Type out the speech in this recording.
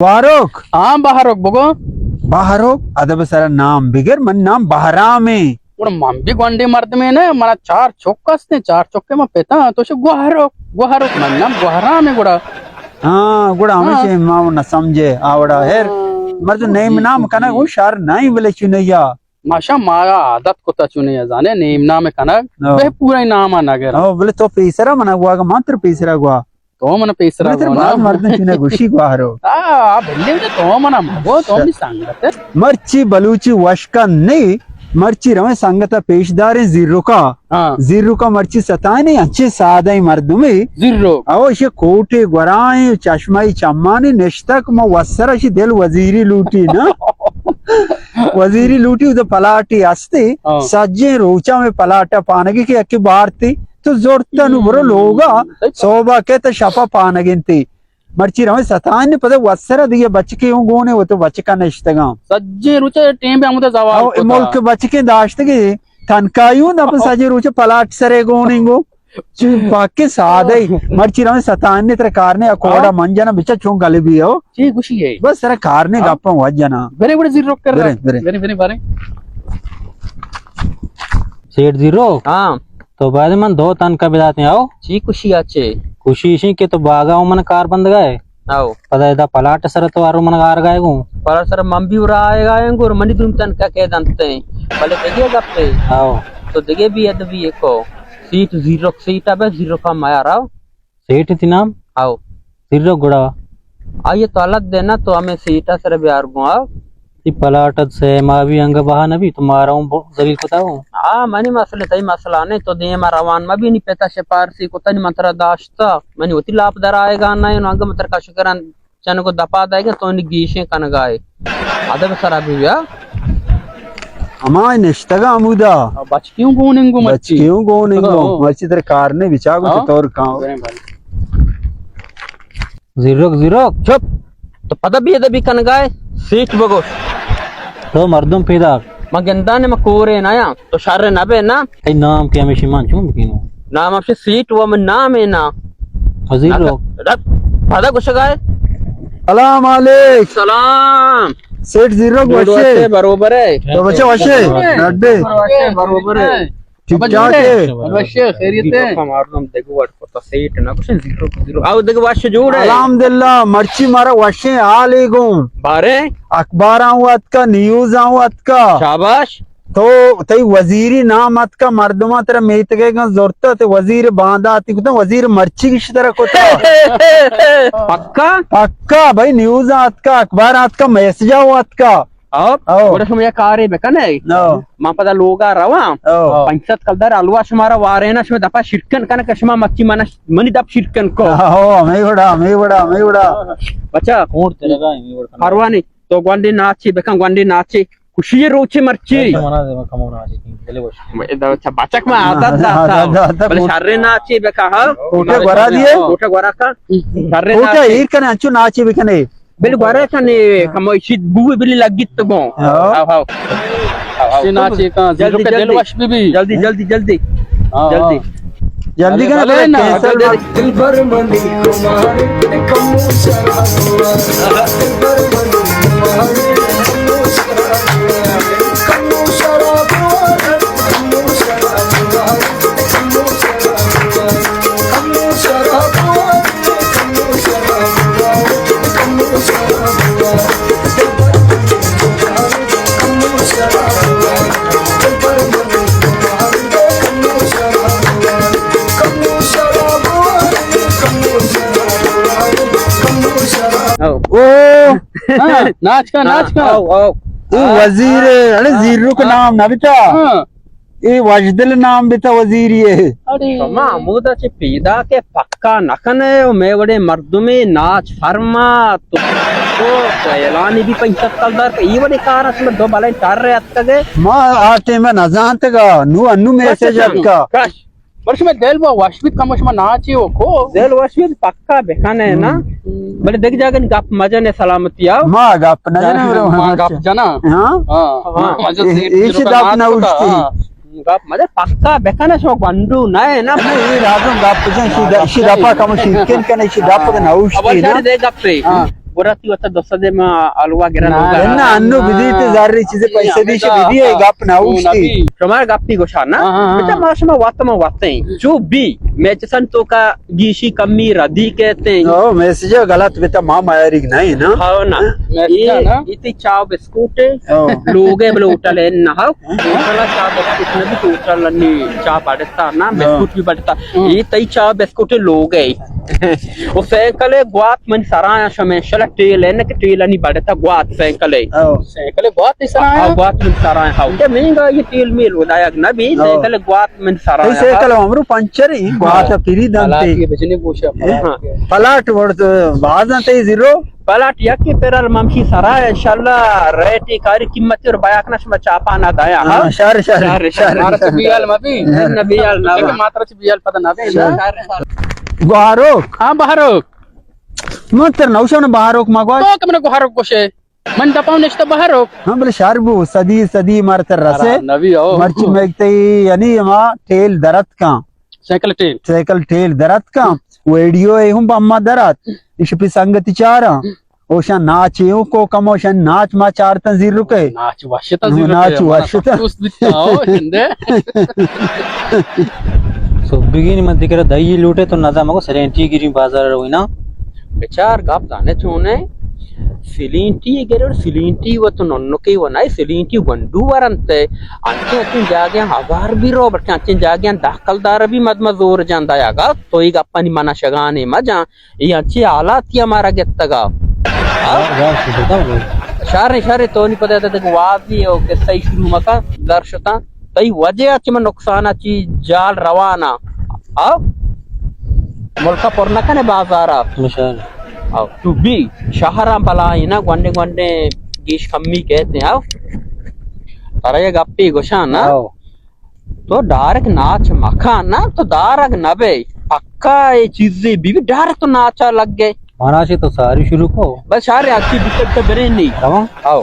بہروک۔ ہاں، بہروک، بگو۔ بہروک، ادب سرا نام بگر، من نام بہرام ایں۔ گڑا من بھی گونڈیں مردمے نہ، منا چار چک ہستیں، چار چکے من پتا، تو چہ گوہروک، گوہروک، من نام گوہرام ایں گڑا۔ ہاں، گڑا ہاں۔ ہمیشہ ما نہ سمجھے، آوڑا ہر ہاں۔ مردم نیم نام کنگ او شر نہیں بلے چونیا۔ ماشا ما عادت کتا چونیا زانے، نیم نام کنگ، ہاں۔ بہ پورا نام نگر۔ ہاں، بلے تو پیسرا منا گوا، من تر پیسرا گوا۔ تو من پیسرا بلے تر گوا نا۔ بعض مردم چونیا گوشی گوہرو۔ آ، آ، بلے تو منا مگو، تو منی سنگت۔ مرچی بلوچی وشکا نی، مرچی رویں سنگتا پیش داریں زیرکا۔ ہاں۔ زیرکا مرچی ستائیں نی، انچیں سادہ مردمے۔ زیرک۔ او، ایشی کوٹے گورائیں، چشمہ چمانی نشتک، ما وسر اشی دل وزیری لوٹی نا۔ وزیری لوٹی، ادھر پلاٹی ہستی، ہاں۔ سجیں روچا میں پلاٹا پانگی کہ یکی بارتی، تو زورتا نو برو لوگا، ہم۔ صحبا کہ تو شپا پانگنتی۔ مرچی رویں ستائیں نی، پدا وسرا دیگہ بچکے اوں گونے، وہ تو بچکا نشتگاں۔ سجیں روچا ٹیم پہ ہمودا زوال او، کتا۔ ملک بچکے داشتگی، تنکایوں نہ، پہ سجیں روچا پلاٹ سرے گوننگو۔ چی پاکے سادہ ای۔ مرچی رویں ستائیں نی، ترا کار نے، اکوڑا ہاں۔ من جنا بچا چون گلے بھی ہو۔ چی گوشی ہے؟ بس ترا کار نے، ہاں۔ گپاں وجنا۔ برے برے زیرک کر۔ برے، برے۔ برے، برے، برے۔ سیٹھ زیرک۔ ہاں۔ تو باید من دو تنکا بداتیں، آؤ۔ چی خوشی آچے؟ خوشی اشی کہ تو باغا ہوں من کار بندگا ہے۔ آؤ۔ پدا ادا پلاٹ سر تو آرو من گار گائے گوں۔ پلاٹ سر من بھی ارا آئے گائے گوں، منی دون تنکا کے دنتے۔ بلے دگے گپے۔ آؤ۔ تو دگے بھی ادبی کو۔ سیٹھ زیرک سیٹھ ابے زیرکا میا راو۔ سیٹھ تی نام؟ آؤ۔ زیرک گڑا۔ آئیے تو حالت دینا تو ہمیں سیٹا سر بیار گوں آؤ۔ تی پلاٹ ات سے ما بھی انگا بہا نبی تو مارا ہوں ب-، ذلیل کتا ہوں۔ ہاں، منی مسئلہ تئی مسئلہ نہیں، تو دیما روان مبی نی پتا شپارسی کتا نی من ترا داشتا، منی وتی لاپ در آئے گا نہ، انگا من ترا کش کرن چنگو دپا دائے گا تو نی گیشیں کنگائے۔ ادب سرا بھی بیا۔ ہما نشتگا ہمودا۔ بچکیوں گوننگو مرچی۔ بچکیوں گوننگو۔ ہاں۔ مرچی ترے کار نے بچا گو ہاں۔ چطور کاؤ۔ زیرک، زیرک، چپ۔ تو پدا بے ادبی کنگائے، سیٹھ بگوش۔ تو مردم پیدا۔ ما گندانے ما کورے نہ یا، تو شر نہ بے نا۔ تئی نام کہ ہمیشہ من چون بکنو؟ نام ہمیشہ سیٹھ و من نام ہے نا۔ زیرک۔ رک، پدا گوشگائے۔ سلام علیک۔ سلام۔ سیٹھ زیرک وشے۔ وشے بروبر ہے۔ تو بچہ وشے؟ ڈڈے۔ وشے بروبر ہے۔ ٹھیک ٹھاک ہے؟ وشے خیریت ہے؟ مردم دگو وٹ کتا سیٹ نہ کشن زیرو زیرو۔ او دگو وش جوڑ ہے۔ الحمدللہ، مرچی مارا وشیں حالے گوں۔ بارے؟ اخباراں وت کا، نیوزاں وت کا۔ شاباش۔ تو تئی وزیری نام اتکا، مردماں ترا میتگے گاں زرتا، تے وزیر بانداتی کتا، وزیر مرچی گش ترا کتا۔ پکا؟ پکا بھائی، نیوز اتکا، اخبار اتکا، میسج اتکا۔ او، او۔ گڑا شما یک کارے بکنے۔ او۔ ما پدا لوگا رواں۔ او۔ پنچ سد کلدار حلوا شمارا وارینا، شما دپا شرکن کنے کہ شما مچی من، منی دپ شرکن کو۔ او، ہمے وڑا، ہمے وڑا، ہمے وڑا۔ بچا۔ پروانی، تو گونڈے ناچے بکن، گونڈے ناچے۔ خوشی روچے مرچی۔ ادا چا بچک ما عادت داتا۔ عادت داتا، بلے شرے ناچے بکا، ہاں۔ کوٹے گورا دیے؟ کوٹے گورا کا۔ شرے کوٹے ناچے۔ ایر کنے، انچو ناچے بکنے۔ بلے گورا کنے، کمو شید بو بلے لگیت تو گو۔ ہاں۔ ہاں، ہاں۔ شی ناچے کا، جلدی، جلدی۔ دل وش بی بی۔ جلدی، جلدی، جلدی۔ ہاں، جلدی۔ ہاں۔ جلدی بلے، کرے بلے، نا، کینسل جلدی۔ مت۔ دلبر منی خمار کمو شراب وار، دلبر منی خمار کمو شراب وار، کمو شراب وار، کمو شراب وار، کمو شراب وار، کمو شراب وار، کمو شراب وار، دلبر منی خمار کمو شراب وار، دلبر منی او۔ ہاں، ناچ کا، ناچ کا۔ او، او۔ او وزیر، اڑے زیرک نام نہ بیتا۔ ہاں۔ اے وجدل نام بیتا وزیری ہے۔ اڑے۔ شما ہمودا چہ پیدا کہ پکا نہ کنے و مے وڑے مردمے ناچ فرما تو، تو اعلانی بھی پنچ سد کلدار کہ ای وڑے کار اس میں دو بلے ٹر رہے اتکگے۔ ما آ ٹیم نہ زانتگا، نو انو میسج اتکا۔ کش۔ بلے شمئے دل با وش بیت، کمو شما ناچے و کو۔ دل وش بیت، پکا بکنے نا۔ ہم۔ بلے دگہ جاگہ نی گپ مجنے سلامتی آو۔ ما گپ نہ جناں، ما گپ جناں۔ ہاں؟ ہاں۔ ہاں۔ مجن ایشی دپ نہ اوشتی۔ ہاں۔ گپ مجن پکا بکنے، شما گونڈو نہ ہے نا۔ اے رازوں گپ جن، شی د-، شی دپا کمو شیرکن کنے، شی دپ نہ اوشتی نا۔ دے گپے۔ ہاں۔ برا تی وتا دو سد ما الوا گرا نہ، لوگا۔ نہ، انو بدی تے زاری چیزے پیسے دی چی بدی، اے گپ نہ اوشتی۔ شما گپی گوشا نا؟ ہاں، ہاں، ہاں۔ بچا ما شما وات ما وات ایں۔ چو بی، میں چسن تو کا گیشی کمی ردی کہتے ہیں۔ او، میسج غلط بیتا ما مایاریگ نہیں نا؟ ہاں نا۔ میسج اے، نا؟ اے تی چاو بسکوٹ ہے۔ او۔ لوگ ہے بلے ہوٹل ہے نا۔ ہوٹل چاو بسکوٹ نہ بی، ہوٹل نی چاو بڑتا نا، ہاں۔ بسکوٹ بھی بڑتا۔ ہاں۔ اے تی چاو بسکوٹ لوگ ہے۔ او سائیکل گوات من سرا شمے شل ٹیل ہے نا کہ ٹیل نی بڑتا گوات سائیکل ہے۔ او۔ سائیکل گوات نی سرا آیا؟ او گوات من سرا آیا۔ ہاں۔ کہ مہنگا یہ ٹیل میل ودایگ نہ بی، او۔ سائیکل گوات من سرا اے آیا۔ سائیکل ہمرو پنچر ہی، گوات ہاں۔ پری دنتے۔ پلاٹ یہ بجنے گوشا، ہاں۔ پلاٹ۔ پلاٹ ورد باز انتے زیرو۔ پلاٹ یکی پیرل ممشی سرا، انشاءاللہ ریٹ کاری قیمت اور بیاک نہ شما چاپا نہ دایا، ہاں، ہاں؟ شر، شر، شر، شر، شر۔ مارا تو بیال مبی۔ نہ، نہ بیال نہ۔ ماترا چ بیال پتہ نہ بی۔ شر۔ گوہاروک۔ ہاں، بہاروک۔ من تر نوشن بہاروک ما گوش۔ تو کہ من گوہاروک گوشے۔ من دپاؤں نشتہ بہاروک۔ ہاں، بلے شر بو، صدی، صدی مار تر رسے۔ نبی، او۔ مرچی میگتے، یعنی ہما ٹیل درت کان۔ Cycle tell. سائیکل ٹیل درت کان۔ ویڈیو اے ہم بما درات۔ اش پہ سنگتی چاراں۔ اوشان ناچ اے ہوں کو کم اوشان ناچ ما چارتن زیر رکے۔ ناچ وشتن زیر رکے۔ ناچ وشتن۔ دوست بیتا، او، ہندے۔ سبگین من دیگر دائی لوٹے تو نظام کو سرینٹی گیری بازار روینا۔ بچار گپ دانے چونے؟ سلینٹی گرے اور سلینٹی و تو ننکے و نئے سلینٹی گنڈو ورنتے۔ انچیں انچیں جاگے ہزار بھی رو، بلکہ انچیں جاگے داخل دار بھی مد مزور جان دایا گا۔ تو یہ گپانی منا شگانے مجان۔ یہ انچیں حالات کی ہمارا گتگا۔ شارے، شارے، تو نہیں پتہ تھا کہ واضح ہو قصہ ہی شروع مکا درشتا۔ تئی وجہ ء چہ من نقصان ء چی جال روان آں۔ او ملک ء پر نہ کن ئے بازار ء۔ او تو بی شہراں بلاہیں نا، گونڈیں گونڈیں گیش کمی کہتے ہیں۔ او ترا یہ گپی گوشاں نا۔ او۔ تو ڈائریکٹ ناچ مکن نا، تو دارگ نہ بے۔ پکا اے چیزے بی بی ڈائریکٹ تو ناچا لگ گئے۔ مانا چی تو ساری شروع کو۔ بس شارے اچھی بکٹ تو برے نہیں۔ تمام۔ او۔